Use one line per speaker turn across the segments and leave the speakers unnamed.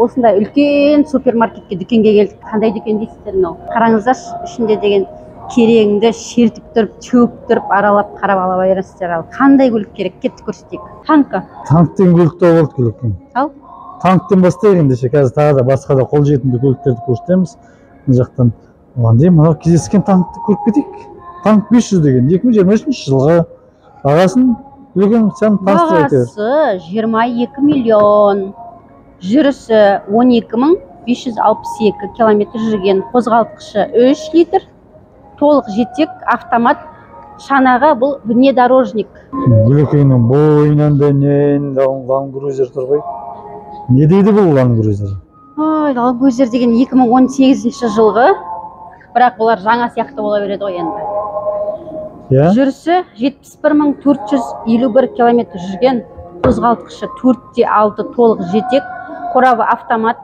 Осындай үлкен супермаркетке, дүкенге келдік. Қандай дүкен дейсіздер мынау? Қараңыздаршы, ішінде деген керегіңді шертіп тұрып, теуіп тұрып, аралап, қарап ала бересіздер. Ал қандай көлік керек? Кеттік, көрсетейік. Танкі.
Танктен көлік тауып алдық, Гүлекең.
Ал.
Танктен бастайық ендеше. Қазір тағы да басқа да қолжетімді көліктерді көрсетеміз мына жақтан. Оған дейін мынау кездескен танкті көріп кетейік. Танк 500 деген 2023 жылғы. Бағасын, Гүлекең, сен таныстыр, айта бер.
Бағасы 22 миллион. Жүрісі 12 562 километр жүрген. Қозғалтқышы 3 литр. Толық жетек, автомат. Шанағы бұл внедорожник.
Гүлекеңнің бойынан да не Ланд Крузер тұр ғой. Не дейді бұл Ланд Крузер?
Ой, Ланд Крузер деген 2018 жылғы. Бірақ бұлар жаңа сияқты бола береді ғой енді.
Иә.
Жүрісі 71 451 километр жүрген. Қозғалтқышы 4,6, толық жетек, қорабы автомат,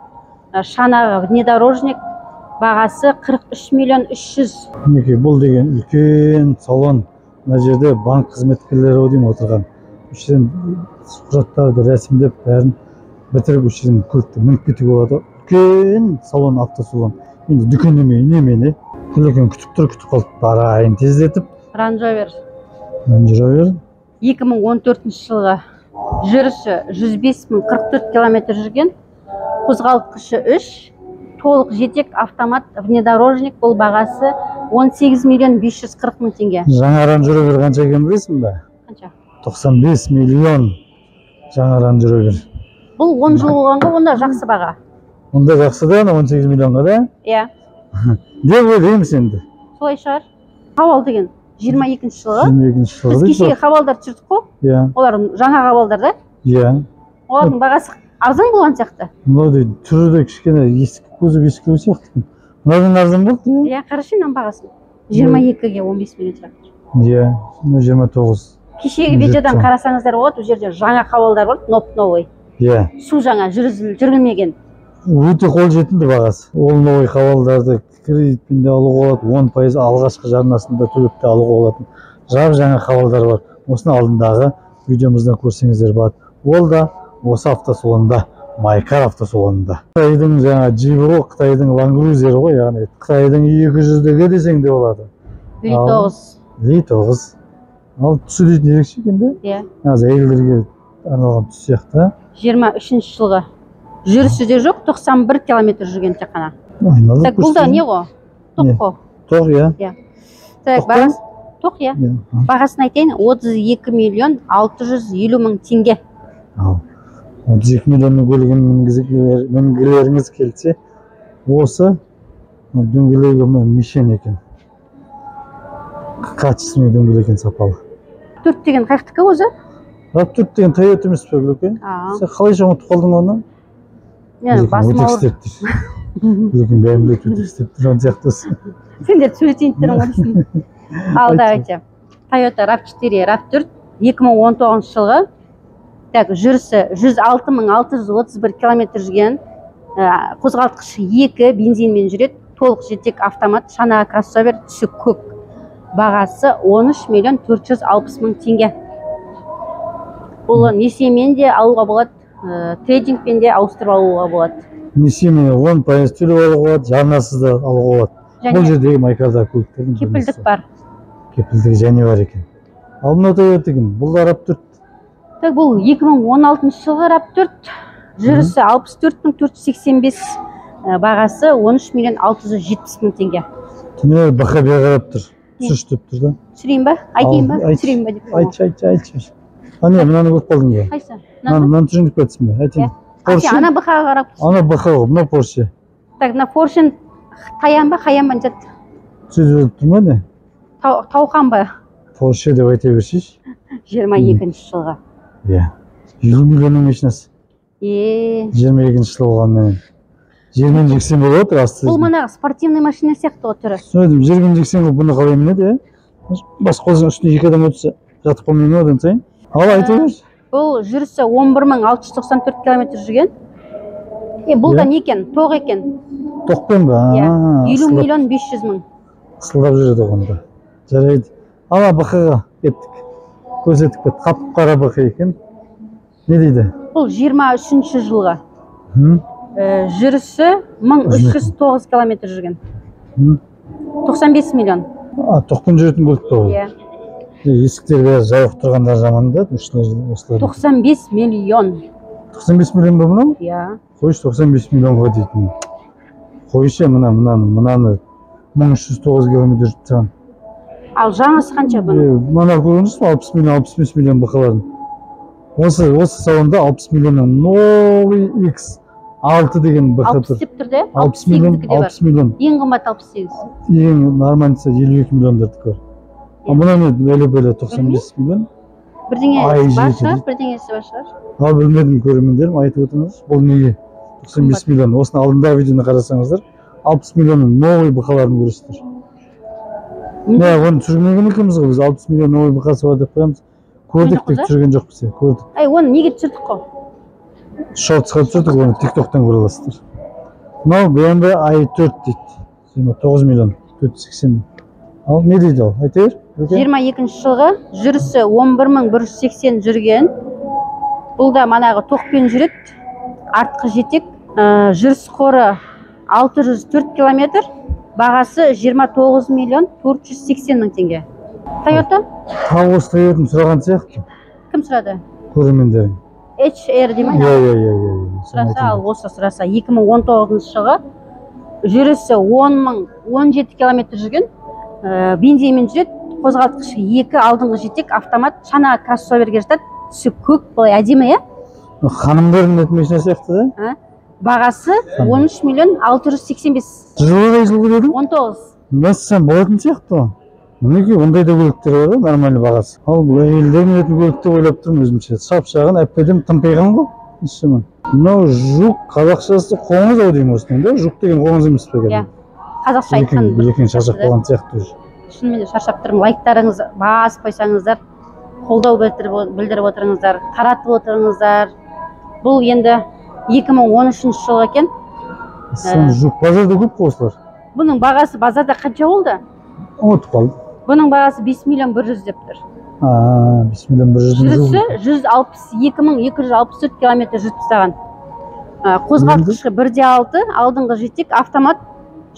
шанағы внедорожник. Бағасы 43 миллион 300.
Мінекей, бұл деген үлкен салон. Мына жерде банк қызметкерлері ау деймін отырған. Осы жерден құжаттарды рәсімдеп, бәрін бітіріп, осы жерден көлікті мініп кетуге болады. Үлкен салон, автосалон енді, дүкен емей немене. Гүлекең күтіп тұр, күтіп қалды, барайын тездетіп.
Range Rover.
Range Rover.
2014 жылғы. Жүрісі 105 044 километр жүрген. Қозғалтқышы 3, толық жетек, автомат, внедорожник. Бұл бағасы 18 миллион 540 мың теңге.
Жаңа Range Rover қанша екенін білесің бе?
Қанша?
95 миллион жаңа Range Rover.
Бұл 10 жыл болған ғой, онда жақсы баға.
Онда жақсы да, ана 18 миллионға да
Иә.
Деп ойлаймыз енді.
Солай шығар. Хавал деген 22 жылғы.
22 жылғы
Біз
дейді.
кешегі Хавалдар түсірдік қой.
Иә.
Олар жаңа Хавалдар да.
Иә.
Олардың бағасы арзан болған сияқты.
Мынау дейді, түрі де кішкене ескі, кузов ескілеу сияқты. Мынадан арзан болды, иә.
Иә, қарашы мынаның бағасын. 22-ге 15 миллион тұрады.
Иә, мынау 29.
Кешегі видеодан қарасаңыздар болады, ол жерде жаңа Хавалдар бар, ноп новый.
Иә.
Су жаңа, жүргізілмеген.
Өте қолжетімді бағасы. Ол новый Хавалдарды кредитпен де алуға болады, 10% алғашқы жарнасын да төлеп те алуға болатын жап жаңа Хавалдар бар. Осының алдындағы видеомыздан көрсеңіздер болады. Ол да осы автосалонда, Майкар автосалонында. Қытайдың жаңа джибі ғой, қытайдың Ланд Крузері ғой, яғни қытайдың 200-дегі десең де болады.
Ли 9.
Ли 9. Ал түсі дейтін ерекше екен де.
Иә.
Қазір әйелдерге арналған түс сияқты.
23 жылғы. Жүрісі де жоқ, 91 километр жүрген тек қана.
Айналып
Так, бұл да
көрсетейін.
не ғой? Тоқ
Не?
қой.
Тоқ, иә.
Так,
Тоқ па?
бағасы тоқ, иә.
Иә.
Бағасын айтайын, 32 миллион 650 мың теңге.
Ал 32 миллионның көлігін мінгілеріңіз келсе, осы дөңгелегі мына Мишен екен. Качественный дөңгелек екен, сапалы.
Төрт деген қаяқтікі өзі?
Рав 4 деген Тойота емес пе, Гүлеке?
А,
Сен қалайша ұмытып қалдың оны?
мен басым
Өтірік
ауыр.
істеп тұр. Гүлекең бәрін біледі, өтірік істеп тұрған сияқтысың.
Сендер сөйлесейін тұрмын ғой дейсің. Ал
Айтшы.
давайте. Toyota RAV4, RAV4 2019 жылғы. Так, жүрісі 106 631 километр жүрген. Қозғалтқышы 2, бензинмен жүреді. Толық жетек, автомат, шанағы кроссовер, түсі көк. Бағасы 13 миллион 460 мың теңге. Бұл несиемен де алуға болады, трейдингпен де ауыстырып алуға болады.
Несиемен 10% төлеп алуға болады, жарнасыз да алуға болады. Бұл
Және
жердегі Майкардағы көліктердің
кепілдік
біріншісі.
Бар.
Кепілдігі және бар екен. Ал мынау Тойота екен. Бұл да RAV 4.
Так, бұл 2016 жылғы RAV4, жүрісі 64 485, бағасы 13 миллион 670 мың теңге.
Түне бақа бері қарап тұр.
Не?
Түсірші деп тұр да.
Түсірейін ба? Айтайын ба?
Ал, айтшы.
Түсірейін ба деп.
Айтшы, айтшы, айтшы. А не, мынаны көріп қалдың ба?
Қайсы?
Мынаны, мынаны түсірейін деп кетсің бе? Айтайын.
Иә. А, сен
Порше?
ана БХ-ға қарап тұрсың.
Ана БХ ғой, мынау Порше.
Так, мына Поршен Таян ба, Хаян ба, не зат?
Сөз болып тұр ма, не?
Таухан ба?
Порше деп айта берсейші.
22 жылғы.
Иә. 50 миллионның машинасы.
Е,
22 жыл болғанменен. Жермен жексен болып отыр асты.
Бұл манағы спортивный машина сияқты ғой түрі.
Түсінедім, жермен жексен қылып бұны қалай мінеді, иә? Бас қойсаң, үстіне екі адам отырса, жатып қалмай ма одан сайын? Ал айта бер.
Бұл жүрісі 11 694 километр жүрген. Е, бұл да не екен? Тоқ екен.
Тоқпен ба?
Иә.
А,
50
ысылдап
миллион 500 мың.
Ысылдап жүреді ғой онда. Жарайды. Ана БХ-ға кеттік. Көрсетіп кет. Қап қара БХ екен. Не дейді?
Бұл 23 жылғы.
Хм?
Жүрісі 1309 километр жүрген. 95 миллион.
Тоқпен жүретін көлік па ол?
Иә.
Есіктер бәрі жабық тұрғандар жаман да, осылар.
95 миллион.
95 миллион ба мынау?
Иә.
Қойшы, 95 миллионға дейтін. Қойшы, мынаны 1309 километр жүріп тұрған.
Ал жаңасы қанша бұның?
Мына көрдіңіз бе, 60 миллион, 65 миллион бұқалардың. Осы салонда 60 миллионның новый X6 деген бұқа
60
тұр.
деп тұр да?
60 миллион,
68-дікі де бар.
60 миллион.
Ең қымбат 68.
Ең нормальныйсы 52 миллиондардікі бар. А мына не бөле-бөле 95 миллион.
Бірдеңе
Ай,
бар
жеті
шығар,
дейді.
бірдеңесі бар шығар.
Ал білмедім, көрермендерім, айтып отырыңыз. Бұл неге 95 миллион? Осының алдындағы видеоны қарасаңыздар, 60 миллионның новый бұқаларын көресіздер. Мә, оны түсірмеген екенбіз ғой біз, 60 миллион новый бұқасы бар деп қоямыз. Көрдік
Түсірген
тек, түсірген жоқпыз, иә, көрдік.
Ай, оны неге түсірдік қой?
Шортсқа түсірдік, оны TikTok'тан көре аласыздар. Мынау BMW i4 дейді. 29 миллион 480. Ал не дейді ол? Айта бер. Өке.
22 жылғы, жүрісі 11180 жүрген. Бұл да манағы тоқпен жүреді. Артқы жетек. Жүріс қоры 604 километр. Бағасы 29 миллион 480 мың теңге. Тойота?
Тағы осы Toyota'ны сұраған сияқты
Кім сұрады?
көрермендерің.
HR дей ма?
Иә.
Сұраса, ал осы сұраса 2019 жылғы, жүрісі 10 017 километр жүрген, бензинмен жүреді, қозғалтқышы 2, алдыңғы жетек, автомат, шана кроссоверге жатады, түсі көк, былай әдемі, иә?
Ханымдар мінетін машина сияқты да?
Бағасы 13 миллион 685.
Жылы қай жылғы дедің?
19.
Мәссаған, болатын сияқты ғой. Мінекей, ондай да көліктер бар да, нормальный бағасы. Ал бұл әйелдер мінетін көлік деп ойлап тұрмын өзімше. Шап-шағын, әп-әдемі, тымпиған ғой. Несі. Мынау жук, қазақшасы қоңыз ау деймін осының да. Жук деген қоңыз емес пе
Иә.
екен?
Қазақша айтқан бір
Екен шаршап
да.
қалған сияқты уже.
Шынымен де шаршап тұрмын. Лайктарыңызды басып қойсаңыздар, қолдау білдіріп отырыңыздар, таратып отырыңыздар. Бұл енді 2013 жылғы екен.
Сын жук базарда көп қой осылар.
Бұның бағасы базарда қанша болды?
Ұмытып қалдым.
Бұның бағасы 5 миллион 100 деп тұр.
А, 5 миллион 100-дің
Жүрісі
жук.
162 264 километр жүріп тастаған. Қозғалтқышы 1,6, алдыңғы жетек, автомат,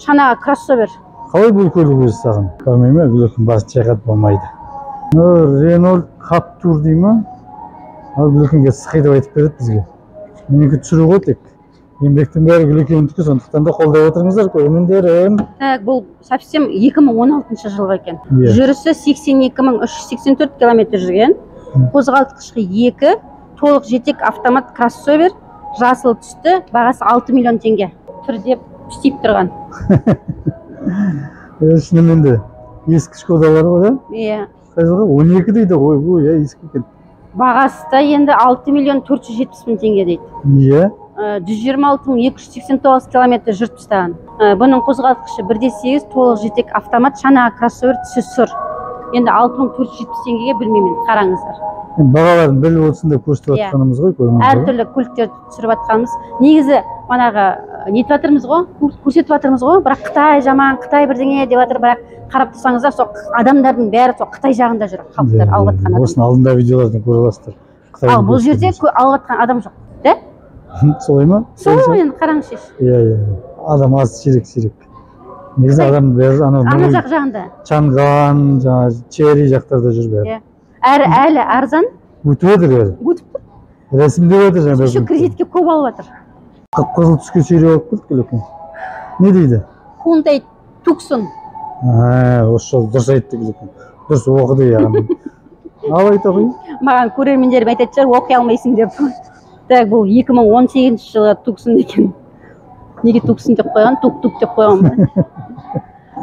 шана кроссовер.
Қалай бұл көлік өзі саған? Бармай ма? Гүлекін бас шайқат болмайды. Мынау Ренольт Каптур дей ма? Ал Гүлекенге сықи деп айтып береді бізге. Менікі түсіру ғой тек. Еңбектің бәрі Гүлекенікі, сондықтан да қолдап отырыңыздар, көрермендерім.
Так, бұл совсем 2016 жылғы екен.
Иә.
Жүрісі 82 384 километр жүрген. Қозғалтқышы 2, толық жетек, автомат, кроссовер, жасыл түсті, бағасы 6 миллион теңге. Түрдеп істеп тұрған.
Шынымен де ескі Шкодалар ғой да?
Иә.
Қай жылғы? 12 дейді ғой, ой, иә, ескі екен.
Бағасы да енді 6 миллион 470 мың теңге дейді.
Иә.
126 289 километр жүріп тастаған. Бұның қозғалтқышы 1,8, толық жетек, автомат, шана кроссовер, түсі сұр. Енді 6470 теңгеге білмеймін, қараңыздар.
Енді бағаларын біліп отырсын деп көрсетіп
Иә.
жатқанымыз ғой, көрермендер.
Әртүрлі көліктерді түсіріп жатқанымыз. Негізі манағы нетіп жатырмыз ғой, көрсетіп жатырмыз ғой, бірақ Қытай жаман, Қытай бірдеңе деп жатыр, бірақ қарап тұрсаңыздар, сол адамдардың бәрі сол Қытай жағында жүр, халықтар
Иә,
алып жатқан адам.
Осының алдында видеолардан көре аласыздар. Қытайдың
Ал бұл жерде
көліктерін.
Алып жатқан адам жоқ, да?
Солай ма?
Сол енді қараңызшы.
Иә. Адам аз, сирек сирек. Негізі
Қытай-
адам бәрі анау
Ана
Новый
жақ жағында.
Чанган, жаңағы Черри жақтарда жүр бәрі.
Иә. Әрі әлі арзан.
Өтіп жатыр бәрі.
Өтіп тұр.
Рәсімдеп жатыр жаңағы.
Еще кредитке көп алып жатыр.
Қып қызыл түске сүйреп алып келдік Гүлекең. Не дейді?
Hyundai Tucson.
А, осы жолы дұрыс айтты Гүлекең. Дұрыс оқыды яғни. Ал айта ғой.
Маған көрермендерім айтатын шығар, оқи алмайсың деп. Так, бұл 2018 жылы Tucson екен. Неге Tucson деп қойған? Тук тук деп қойған ба?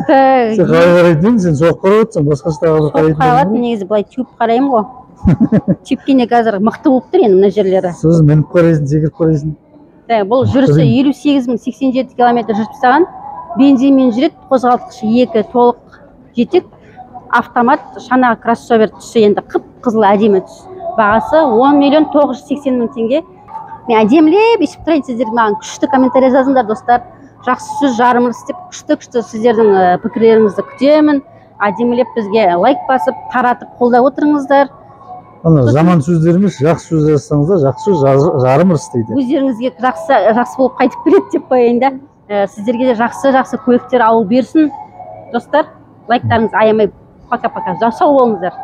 Так,
Сен қалай қарайтын едің? Сен соғып қарап отырсың, басқаша тағы бір
соғып
қарайтын
қаралады
едің ғой.
негізі, былай теуіп қараймын ғой. Теуіпкенде қазір мықты болып тұр енді мына жерлері.
Сосын мініп қарайсың, секіріп қарайсың.
Так, бұл жүрісі
Мықты.
58 087 километр жүріп тастаған. Бензинмен жүреді, қозғалтқышы 2, толық жетек, автомат, шана кроссовер, түсі енді қып қызыл әдемі түс. Бағасы 10 миллион 980 мың теңге. Мен әдемілеп естіп тұрайын, сіздер маған күшті комментарий жазыңдар, достар. Жақсы сөз жарым ырыс деп, күшті күшті сіздердің пікірлеріңізді күтемін. Әдемілеп бізге лайк басып, таратып, қолдап отырыңыздар.
Ана жаман сөздер емес, жақсы сөз жазсаңыздар, жақсы сөз жарым ырыс дейді.
Өздеріңізге жақсы жақсы болып қайтып келеді деп қояйын да. Сіздерге де жақсы жақсы көліктер алу берсін, достар. Лайктарыңызды аямай. Пока, пока, сау болыңыздар.